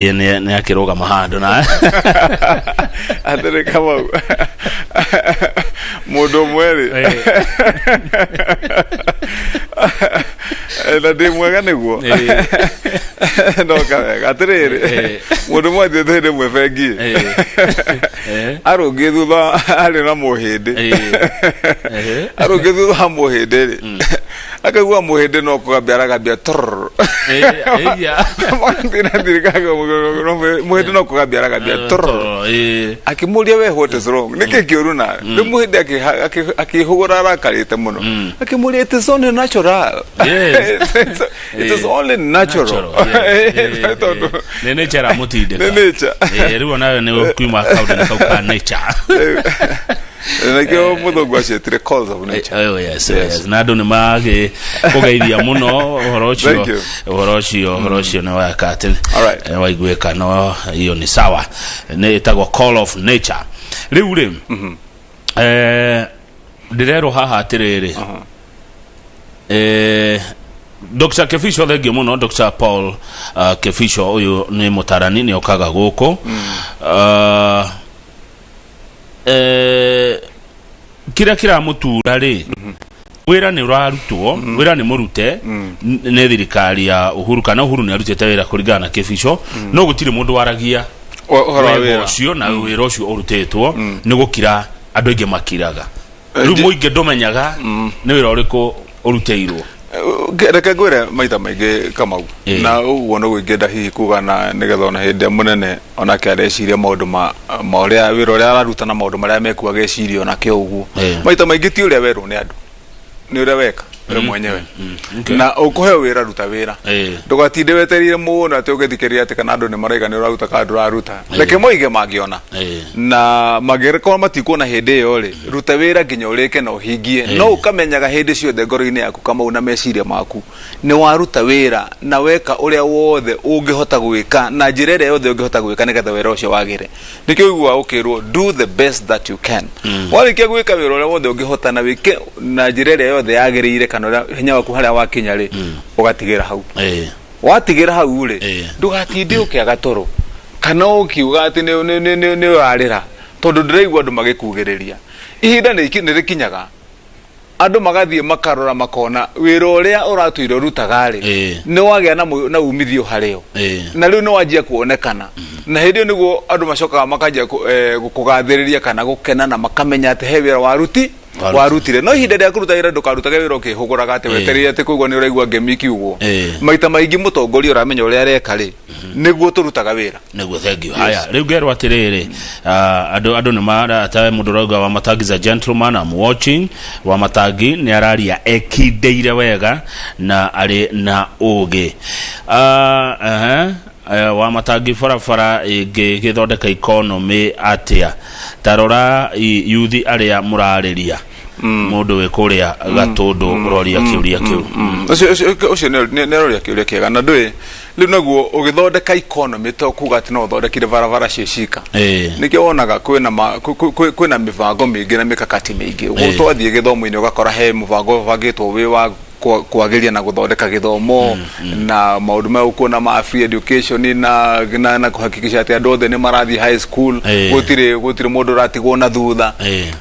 Nĩ akĩrũgama handũ na Atĩrĩ Kamau, mũndũ ũmwe rĩ, na ndĩ mwega nĩguo ndoka wega. Atĩrĩrĩ, mũndũ ũmwe athiĩte hĩndĩ ĩmwe bengi, arũngiĩ thutha arĩ na mũhĩndĩ, arũngiĩ thutha wa mũhĩndĩ rĩ, akaigua mũhĩndĩ no kũgambia aragambia tũrr. Magathiĩ na thirikari, mũhĩndĩ no kũgambia aragambia tũrr. Akĩmũria, "We, what is wrong? Nĩkĩ kĩũru nawe?" Rĩu mũhĩndĩ akĩhũgũra arakarĩte mũno, akĩmũria, "It is only natural." It is only natural. Tondũ Nĩ nature ĩramũtindĩka. Nĩ nature. Rĩu onawe nĩ kuma kaũndũ kau ka nature. Nakĩo mũthũngũ aciĩtire calls of nature. Oh, yes. Na andũ nĩ magĩ kũgeithia mũno ũhoro ũcio. Thank you. Ũhoro ũcio nĩ weka atĩ Alright. Waiguĩka, no hiyo ni sawa, nĩ ĩtagwo call of nature. Rĩu rĩ, ndĩrerwo haha atĩrĩrĩ, Dr. Kebisho, thengiũ mũno Dr. Paul Kebisho, ũyũ nĩ mũtarani, nĩ okaga gũkũ. Kĩrĩa kĩramũtura rĩ, wĩra nĩ ũrarutwo, wĩra nĩ mũrute nĩ thirikari ya Uhuru, kana Uhuru nĩ arutĩte wĩra kũringana na Kĩbico, no gũtirĩ mũndũ waragia ũhoro wa wega wĩra ũcio na wĩra ũcio ũrutĩtwo. Nĩ gũkira andũ aingĩ makiraga. Rĩu mũingĩ ndũmenyaga nĩ wĩra ũrĩkũ ũrutĩirwo. Reke ngwĩre, maita maingĩ Kamau, na ũguo nĩguo ingĩenda hihi kuga, na nĩgetha ona hĩndĩ ĩrĩa mũnene onake areciria maũndũ ma ũrĩa wĩra ũrĩa araruta na maũndũ marĩa mekuo, ageciria onake ũguo. Maita maingĩ ti ũrĩa werwo nĩ andũ, nĩ ũrĩa weka we mwenyewe. Na ũkũheo wĩra, ruta wĩra. Ndũgatinde wetereire mũno atĩ ũgĩthikĩrĩria atĩ kana andũ nĩ maraiga nĩ ũraruta kana ndũraruta. Reke moige mangĩona, na mangĩkorwo matikuona hĩndĩ ĩyo rĩ, ruta wĩra nginya ũrĩke na ũhingie. No ũkamenyaga hĩndĩ ciothe ngoro-inĩ yaku, Kamau, na meciria maku, nĩ waruta wĩra na weka ũrĩa wothe ũngĩhota gwĩka na njĩra ĩrĩa yothe ũngĩhota gwĩka nĩgetha wĩra ũcio wagĩre. Nĩkĩo ũiguaga ũkĩrwo, "Do the best that you can." Warĩkia gwĩka wĩra ũrĩa wothe ũngĩhota na wĩke na njĩra ĩrĩa yothe yagĩrĩire, kana ũrĩa hinya waku harĩa wakinya rĩ, ũgatigĩra hau. Watigĩra hau rĩ, ndũgatinde ũkĩaga toro kana ũkiuga atĩ nĩ ũrarĩra tondũ ndĩraigua andũ magĩkugĩrĩria. Ihinda nĩ rĩkinyaga andũ magathiĩ makarora, makona wĩra ũrĩa ũratũire ũrutaga rĩ, nĩ wagĩa na umithio harĩo, na rĩu nĩ wanjia kuonekana, na hĩndĩ ĩyo nĩguo andũ macokaga makanjia kũgathĩrĩria kana gũkena, na makamenya atĩ he wĩra waruti Waruti. Warutire. No ihinda rĩa kũruta wĩra, ndũkarutage wĩra ũkĩhũgũraga atĩ wetereire atĩ kũigua nĩ ũraigua ngemi ikiugwo. Maita maingĩ mũtongoria ũramenya ũrĩa areka rĩ, nĩguo tũrutaga wĩra. Nĩguo, thank you. Haya, rĩu ngerwo atĩrĩrĩ, andũ nĩ marata mũndũ ũrauga, "Wamatangi is a gentleman, I'm watching. Wamatangi nĩ araria ekindĩire wega na arĩ na ũgĩ." Wamatangi, barabara ĩngĩgĩthondeka economy atĩa? Ta rora yuthi arĩa mũrarĩria. Mũndũ wĩ kũrĩa Gatũndũ ũroria kĩũria kĩu. Ũcio nĩ aroria kĩũria kĩega, na ndũĩ rĩu naguo ũgĩthondeka economy to kuga atĩ no ũthondekire barabara ciĩ cika. Nĩkĩo wonaga kwĩna mĩbango mĩingĩ na mĩkakati mĩingĩ. Twathiĩ gĩthomo-inĩ, ũgakora he mũbango ũbangĩtwo wĩ wa kwagĩria na gũthondeka gĩthomo na maũndũ maya ũkuona ma free education na kũhakikisha atĩ andũ othe nĩ marathiĩ high school, gũtirĩ mũndũ ũratigwo na thutha.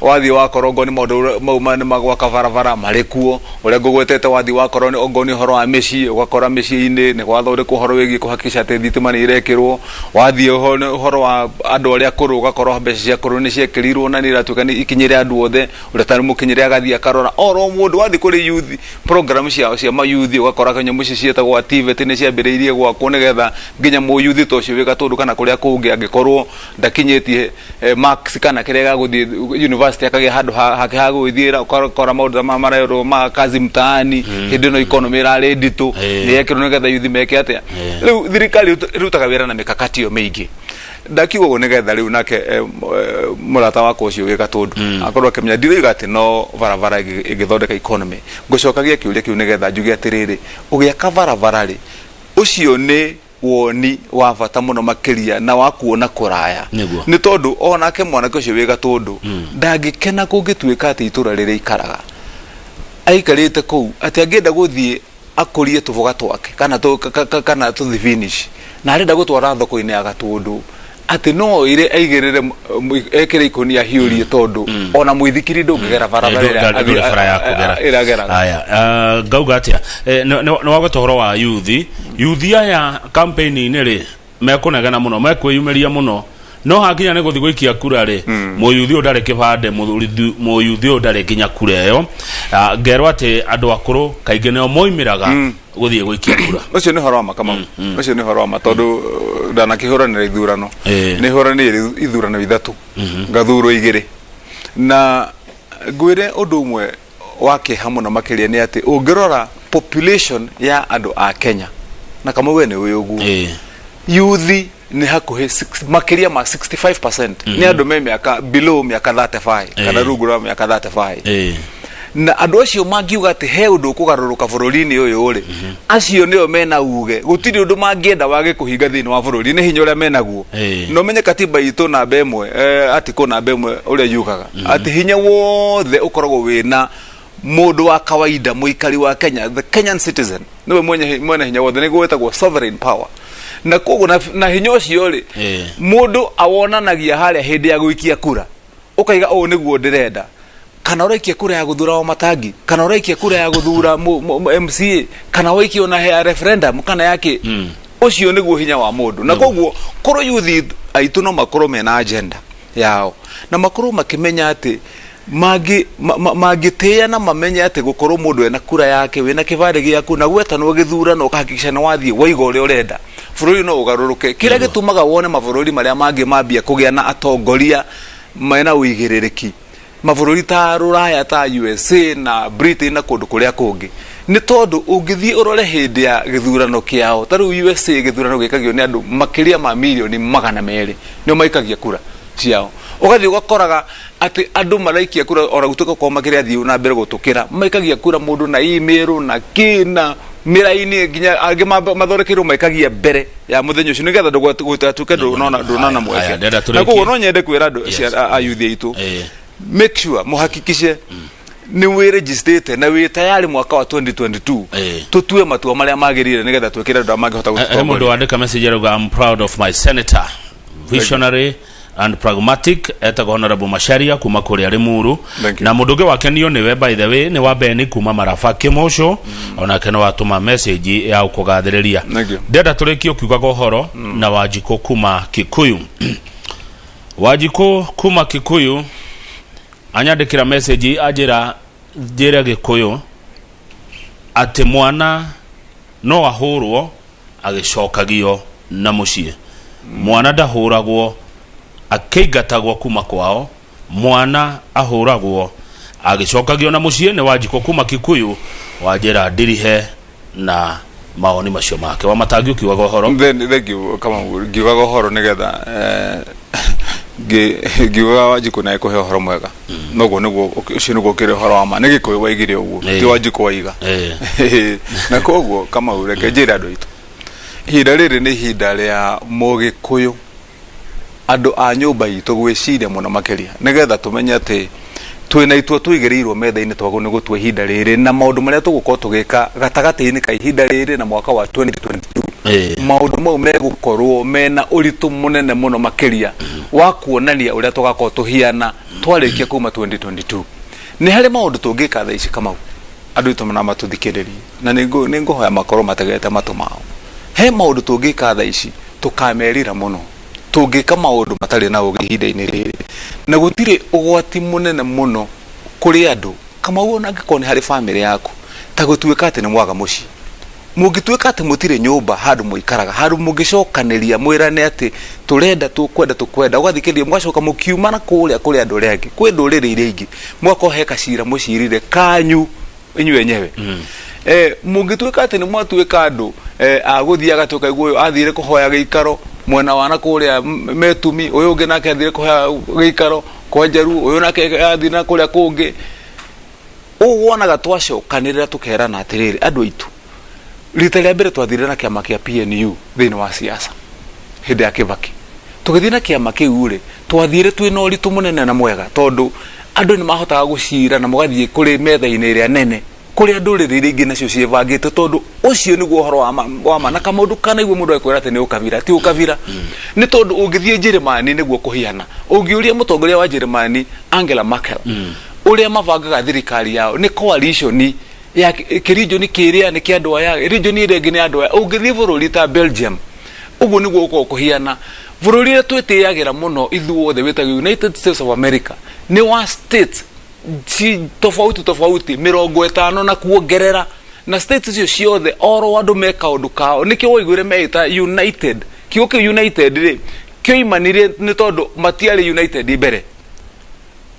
Wathiĩ wakorwo ngo nĩ maũndũ mau nĩ magwaka barabara marĩ kuo ũrĩa ngũgwetete. Wathiĩ wakorwo nĩ ongo nĩ ũhoro wa mĩciĩ, ũgakora mĩciĩ-inĩ nĩ gwathondekwo ũhoro wĩgiĩ kũhakikisha atĩ thitima nĩ irekĩrwo. Wathiĩ ũhoro wa andũ arĩa akũrũ, ũgakora mbeca cia akũrũ nĩ ciekĩrirwo na nĩ iratuĩka nĩ ikinyĩre andũ othe, ũrĩa ũtarĩ mũkinyĩre agathiĩ akarora oro mũndũ. Wathiĩ kũrĩ youth, program ciao cia mayuthi, ũgakora nyamũ ici ciĩtagwo TVET nĩ ciambĩrĩirie gwakwo nĩgetha nginya mũyuthi ta ũcio wĩ Gatũndũ kana kũrĩa kũngĩ, angĩkorwo ndakinyĩtie marks kana kĩrĩa gĩa gũthiĩ university, akagĩa handũ hake ha gwĩthiĩra. Ũgakora maũndũ ta maya marerwo ma kazi mtaani hĩndĩ ĩno economy ĩrarĩ nditũ, nĩ yekĩrwo nĩgetha yuthi meke atĩa. Rĩu thirikari ĩrutaga wĩra na mĩkakati ĩyo mĩingĩ. Ndakiuga ũguo nĩgetha rĩu nake mũrata wakwa ũcio wĩ Gatũndũ akorwo akĩmenya ndiroiga atĩ no barabara ĩngĩthondeka economy. Ngũcokagia kĩũria kĩu nĩgetha njuge atĩrĩrĩ, ũgĩaka barabara rĩ, ũcio nĩ woni wa bata mũno makĩria na wa kuona kũraya. Nĩ tondũ onake mwanake ũcio wĩ Gatũndũ ndangĩkena kũngĩtuĩka atĩ itũra rĩrĩa aikaraga, aikarĩte kũu, atĩ angĩenda gũthiĩ Akũrie tũboga twake kana kana tũthibinici na arenda gũtwara thoko-inĩ ya Gatũndũ, atĩ no ĩre aigĩrĩre ekĩre ikũnia hiũrie, tondũ ona mũithikiri ndũngĩgera barabara ĩrĩa Ndũrĩ bara ya kũgera. Ĩrageraga. Aya, ngauga atia, nĩ wagweta ũhoro wa yuthi. Yuthi aya campaign-inĩ rĩ, mekũnegena mũno, mekwĩyumĩria mũno, no hakinya nĩ gũthiĩ gũikia kura rĩ, mũyuthi ũyũ ndarĩ kĩbandĩ, mũyuthi ũyũ ndarĩ nginya kura ĩyo. Ngerwo atĩ andũ akũrũ kaingĩ nĩo moimĩraga gũthiĩ gũikia kura. Ũcio nĩ ũhoro wa ma, Kamau, ũcio nĩ ũhoro wa ma, tondũ ndanakĩhũranĩra ithurano. Nĩ hũranĩire ithurano ithatũ, ngathurwo igĩrĩ, na ngwĩre ũndũ ũmwe wa kĩeha mũno makĩria nĩ atĩ ũngĩrora population ya andũ a Kenya, na Kamau we nĩ ũĩ ũguo, yuthi nĩ hakuhĩ makĩria ma 65% nĩ andũ me mĩaka below mĩaka 35 kana rungu rwa mĩaka 35. Na andũ acio mangiuga atĩ he ũndũ ũkũgarũrũka bũrũri-inĩ ũyũ rĩ, acio nĩo mena uge. Gũtirĩ ũndũ mangĩenda wage kũhinga thĩinĩ wa bũrũri nĩ hinya ũrĩa menaguo. Na ũmenye katiba itũ namba ĩmwe, article namba ĩmwe, ũrĩa yugaga atĩ hinya wothe ũkoragwo wĩna mũndũ wa kawaida, mũikari wa Kenya, the Kenyan citizen, nĩwe mwene hinya wothe, nĩguo wĩtagwo sovereign power. Na koguo na hinya ũcio rĩ, mũndũ awonanagia harĩa hĩndĩ ya gũikia kura, ũkaiga ũũ nĩguo ndĩrenda, kana ũraikia kura ya gũthura wa matangi, kana ũraikia kura ya gũthura MCA, kana waikia ona ya referendum kana yake, ũcio nĩguo hinya wa mũndũ. Na koguo korwo yuthi aitũ no makorwo mena agenda yao na makorwo makĩmenya atĩ mangĩtĩĩa na mamenye atĩ gũkorwo mũndũ ena kura yake, wĩna kĩbandĩ gĩaku, na gwetanwo gĩthurano ũkahakikisha nĩ wathiĩ waiga ũrĩa ũrenda, bũrũri no ũgarũrũke. Kĩrĩa gĩtũmaga wone mabũrũri marĩa mangĩ mambia kũgĩa na atongoria mena ũigĩrĩrĩki, mabũrũri ta rũraya, ta USA na Britain na kũndũ kũrĩa kũngĩ, nĩ tondũ ũngĩthiĩ ũrore hĩndĩ ya gĩthurano kĩao, ta rĩu USA gĩthurano gĩkagio nĩ andũ makĩria ma mirioni 200 nĩo maikagia kura ciao. Ũgathiĩ ũgakoraga atĩ andũ maraikia kura, ona gũtuĩka korwo makĩrĩa athiĩ na mbere gũtũkĩra, maikagia kura mũndũ na email na kĩ na mĩraini, nginya angĩ mathondekeirwo maikagia mbere ya mũthenya ũcio nĩgetha gũtigatuĩke ndũnona Haya, mweke. ndĩrenda Na tũrĩkie. koguo no nyende kwĩra andũ a youth aitũ, make sure mũhakikishe nĩ wĩrĩgistĩte na wĩ tayari mwaka wa 2022, tũtue matua marĩa magĩrĩire nĩgetha twĩkĩre andũ arĩa mangĩhota He mũndũ gũtũtongoria. wandĩka message arauga, "I'm proud of my senator, visionary and pragmatic." Etagwo Honorable Macharia kuma kũrĩa Limuru. Thank you. Na mũndũ ũngĩ wakenio nĩwe, by the way, nĩ wa Beni kuma Maraba Kĩmũcũ, onake nĩ watũma message ya gũkũgathĩrĩria. Thank you. Ndĩrenda tũrĩkie ũkiugaga ũhoro na Wanjikũ kuma Kikuyu. Wanjikũ kuma Kikuyu anyandĩkĩra message anjĩra njĩre Gĩkũyũ atĩ mwana no ahũrwo agĩcokagio na mũciĩ, mwana ndahũragwo akĩingatagwo kuma kwao, mwana ahũragwo agĩcokagio na mũciĩ. Nĩ Wanjikũ kuma Kikuyu wanjĩra ndirihe na maoni macio make. Wa matangi, ũkiugaga ũhoro. Then thank you, kama ngiugaga ũhoro nĩgetha ngiugaga Wanjikũ naye kũhe ũhoro mwega, noguo nĩguo ũcio nĩguo ũkĩrĩ ũhoro wa ma. Nĩ Gĩkũyũ waigire ũguo, ti Wanjikũ waiga. Na koguo, Kamau, reke njĩre andũ aitũ, ihinda rĩrĩ nĩ ihinda rĩa Mũgĩkũyũ, andũ a nyũmba itũ, gwĩciria mũno makĩria nĩgetha tũmenye atĩ twĩna itua tũigĩrĩirwo metha-inĩ, twagwo nĩ gũtua ihinda rĩrĩ na maũndũ marĩa tũgũkorwo tũgĩka gatagatĩ-inĩ ka ihinda rĩrĩ na mwaka wa 2022. Maũndũ mau megũkorwo mena ũritũ mũnene mũno makĩria wa kuonania ũrĩa tũgakorwo tũhiana twarĩkia kuma 2022. Nĩ harĩ maũndũ tũngĩka thaa ici, Kamau, andũ aitũ na matũthikĩrĩrie, na nĩ ngũhoya makorwo mategete matũ mao. He maũndũ tũngĩka thaa ici tũkamerira mũno tũngĩka maũndũ matarĩ na ũgĩ ihinda-inĩ rĩrĩ, na gũtirĩ ũgwati mũnene mũno kũrĩ andũ, Kamau, ona angĩkorwo nĩ harĩ bamĩrĩ yaku, ta gũtuĩka atĩ nĩ mwaga mũciĩ. Mũngĩtuĩka atĩ mũtirĩ nyũmba handũ mũikaraga, handũ mũngĩcokanĩria mwĩrane atĩ tũrenda, tũkwenda, tũkwenda, ũgathikĩrĩria, mũgacoka mũkiuma na kũrĩa kũrĩ andũ arĩa angĩ, kwĩ ndũrĩrĩ iria ingĩ, mũgakorwo he kacira mũcirire kanyu inyuĩ enyewe. Mũngĩtuĩka atĩ nĩ mwatuĩka andũ a gũthiaga tũkaigua ũyũ athire kũhoya gĩikaro mwena wa na kũrĩa Metumi, ũyũ ũngĩ nake athire kũhoya gĩikaro kwa Njeru, ũyũ nake athire na kũrĩa kũngĩ, ũũ wonaga twacokanĩrĩra tũkerana atĩrĩrĩ, andũ aitũ, rita rĩa mbere twathire na kĩama kĩa PNU thĩinĩ wa siasa hĩndĩ ya Kibaki. Tũgĩthiĩ na kĩama kĩu rĩ, twathire twĩna ũritũ mũnene na mwega, tondũ andũ nĩ mahotaga gũcira na mũgathiĩ kũrĩ metha-inĩ ĩrĩa nene. Kũrĩa ndũrĩrĩ iria ingĩ nacio ciĩbangĩte, tondũ ũcio nĩguo ũhoro wa ma na kamaũndũ kanaigua mũndũ akwĩra atĩ nĩ ũkabira, ti ũkabira. Nĩ tondũ ũngĩthiĩ Njĩrĩmani nĩguo kũhiana, ũngĩũria mũtongoria wa Njĩrĩmani Angela Merkel ũrĩa mabangaga thirikari yao, nĩ coalition ya kĩrinjoni kĩrĩa nĩ kĩa andũ aya, region ĩrĩa ĩngĩ nĩ andũ aya. Ũngĩthiĩ bũrũri ta Belgium, ũguo nĩguo gũkoragwo kũhiana. Bũrũri ũrĩa twĩtĩagĩra mũno ithuothe wĩtagwo United States of America, nĩ wa states ci tofauti tofauti 50 na kuongerera, na states icio ciothe oro andũ me kaũndũ kao. Nĩkĩo waiguire meĩta United. Kiugo kĩu United rĩ, kĩoimanire nĩ tondũ matiarĩ united mbere.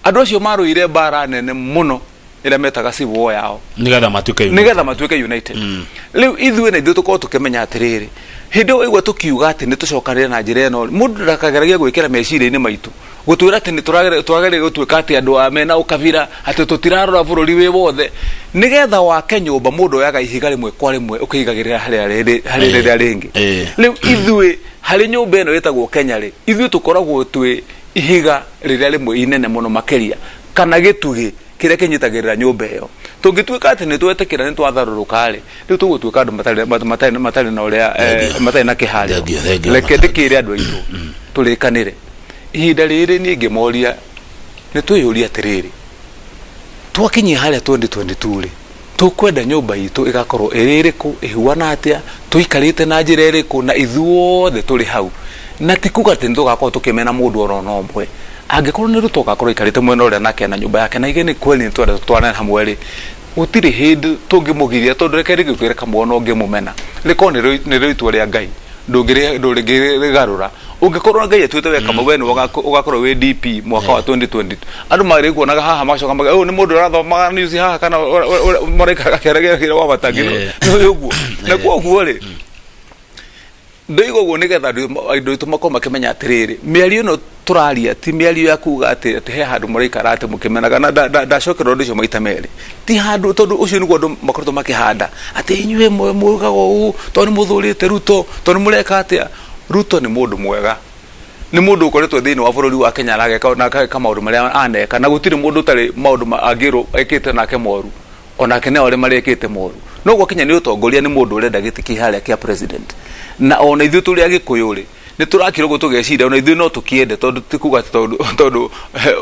Andũ acio marũire mbara nene mũno ĩrĩa metaga civil war yao nigetha matuĩke united. Nigetha matuĩke united. Rĩu ithuĩ na ithuĩ tũkorwo tũkĩmenya atĩrĩrĩ, hĩndĩ ĩyo waigua tũkiuga atĩ nĩ tũcokanĩre na njĩra ĩno, mũndũ ndakageragie gwĩkĩra meciria-inĩ maitũ gũtwĩra atĩ nĩ twagĩrĩire gũtuĩka atĩ andũ a mena ũkabira, atĩ tũtirarora bũrũri wĩ wothe. Nĩgetha wake nyũmba, mũndũ oyaga ihiga rĩmwe kwa rĩmwe ũkĩigagĩrĩra harĩ rĩrĩa rĩngĩ. Rĩu ithuĩ harĩ nyũmba ĩno ĩtagwo Kenya rĩ, ithuĩ tũkoragwo twĩ ihiga rĩrĩa rĩmwe inene mũno makĩria, kana gĩtugĩ kĩrĩa kĩnyitagĩrĩra nyũmba ĩyo. Tũngĩtuĩka atĩ nĩ twetĩkĩra nĩ twatharũrũka rĩ, rĩu tũgũtuĩka andũ matarĩ na ũrĩa matarĩ na kĩharĩro. Thank you, thank you. Reke ndĩkĩre andũ aitũ tũrĩkanĩre ihinda rĩrĩ. Niĩ ngĩmoria, nĩ twĩyũria atĩrĩrĩ, twakinyia harĩa 2022 rĩ, tũkwenda nyũmba itũ ĩgakorwo ĩrĩ ĩrĩkũ, ĩhuana atĩa, tũikarĩte na njĩra ĩrĩkũ, na ithuothe tũrĩ hau? Na ti kuga atĩ nĩ tũgakorwo tũkĩmena mũndũ oro na ũmwe. Angĩkorwo nĩ Ruto ũgakorwo aikarĩte mwena ũrĩa nake na nyũmba yake na ige nĩ kweli nĩ twenda tũtwarane hamwe rĩ, gũtirĩ hĩndĩ tũngĩmũgiria, tondũ reke rĩgĩkwĩre kamwona ũngĩmũmena rĩkorwo nĩ rĩo itua rĩa Ngai, ndũngĩrĩgarũra. Ũngĩkorwo Ngai atuĩte we Kamau, we nĩwe ũgakorwo wĩ DP mwaka wa 2022, andũ marĩkuonaga haha magacoka mauge ũyũ nĩ mũndũ ũrathomaga news haha kana mũraikaraga kĩaragĩra wa matangi nĩ ũguo. Na koguo rĩ, ndoiga ũguo nĩgetha andũ aitũ makorwo makĩmenya atĩrĩrĩ, mĩario ĩno tũraria ti mĩario ya kuga atĩ he handũ mũraikara atĩ mũkĩmenaga. Na ndacokera ũndũ ũcio maita merĩ, ti handũ, tondũ ũcio nĩguo andũ makoretwo makĩhanda atĩ inyuĩ mugaga ũũ tondũ nĩ mũthũrĩte Ruto, tondũ nĩ mũreka atĩa. Ruto nĩ mũndũ mwega, nĩ mũndũ ũkoretwo thĩinĩ wa bũrũri wa Kenya arageka na akageka maũndũ marĩa aneka, na gũtirĩ mũndũ ũtarĩ maũndũ angĩrwo ekĩte nake moru, onake nĩ arĩa marĩa ekĩte moru. No gwakinya nĩ ũtongoria, nĩ mũndũ ũrenda gĩtĩ kĩ harĩa kĩa president, na ona ithuĩ tũrĩ Agĩkũyũ rĩ, nĩ tũrakira ũguo tũgeciria ona ithuĩ no tũkĩende, tondũ ti kuga atĩ tondũ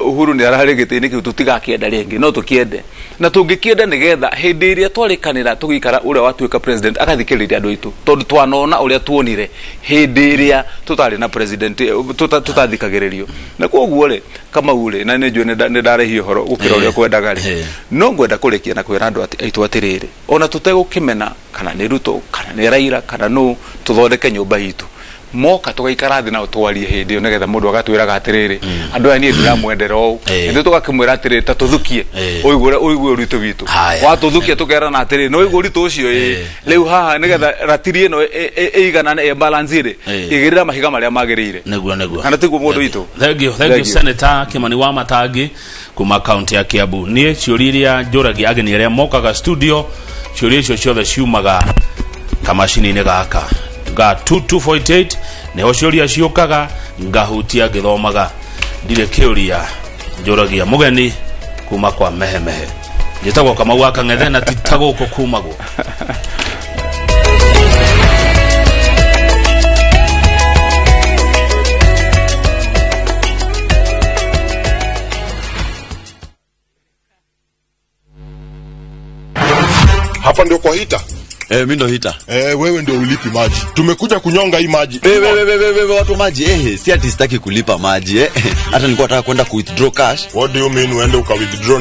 Uhuru nĩ ararĩ gĩtĩ-inĩ kĩu tũtigakĩenda rĩngĩ. No tũkĩende, na tũngĩkĩenda nĩgetha hĩndĩ ĩrĩa twarĩkanĩra tũgĩikara, ũrĩa watuĩka president agathikĩrĩria andũ aitũ, tondũ twanona ũrĩa tuonire hĩndĩ ĩrĩa tũtarĩ na president tũtathikagĩrĩrio. Na koguo rĩ, Kamau rĩ, na nĩ njũĩ nĩ ndarehia ũhoro gũkĩra ũrĩa kwendaga rĩ, no ngwenda kũrĩkia na kwĩra andũ aitũ atĩrĩrĩ, ona tũtegũkĩmena kana nĩ Ruto kana nĩ Raila kana nũ, tũthondeke nyũmba itũ. Moka tũgaikara thĩ nao twarie hĩndĩ ĩyo, nĩgetha mũndũ agatwĩraga atĩrĩrĩ, andũ aya niĩ ndiramwendera ũũ. Ithuĩ tũgakĩmwĩra atĩrĩrĩ, ta tũthukie ũigue ũritũ witũ. Watũthukia tũkerana atĩrĩrĩ, nĩ waigua ũritũ ũcio? Ĩĩ. Rĩu haha nĩgetha ratiri ĩno ĩiganane, ĩ balance rĩ, igĩrĩra mahiga marĩa magĩrĩire. Nĩguo. Kana tiguo, mũndũ witũ? Thank you, thank you. Senator Kimani wa Matangi kuma kaunti ya Kiambu. Niĩ ciũria iria njũragia ageni arĩa mokaga studio, ciũria icio ciothe ciumaga kamacini-inĩ gaka ga 2248, nĩho ciũria ciũkaga, ngahutia ngĩthomaga. Ndirĩ kĩũria njũragia mũgeni kuma kwa mehemehe. Njĩtagwo Kamau wa Kang'ethe, na ti ta gũkũ kumagwo. Hapa ndio kwa hita. Eh, mimi ndo hita. Eh, wewe ndio ulipi maji. Tumekuja kunyonga hii maji. Wewe wewe wewe, watu wa maji, si ati sitaki kulipa maji. Hata nilikuwa nataka kwenda ku withdraw cash. What do you mean uende uka withdraw?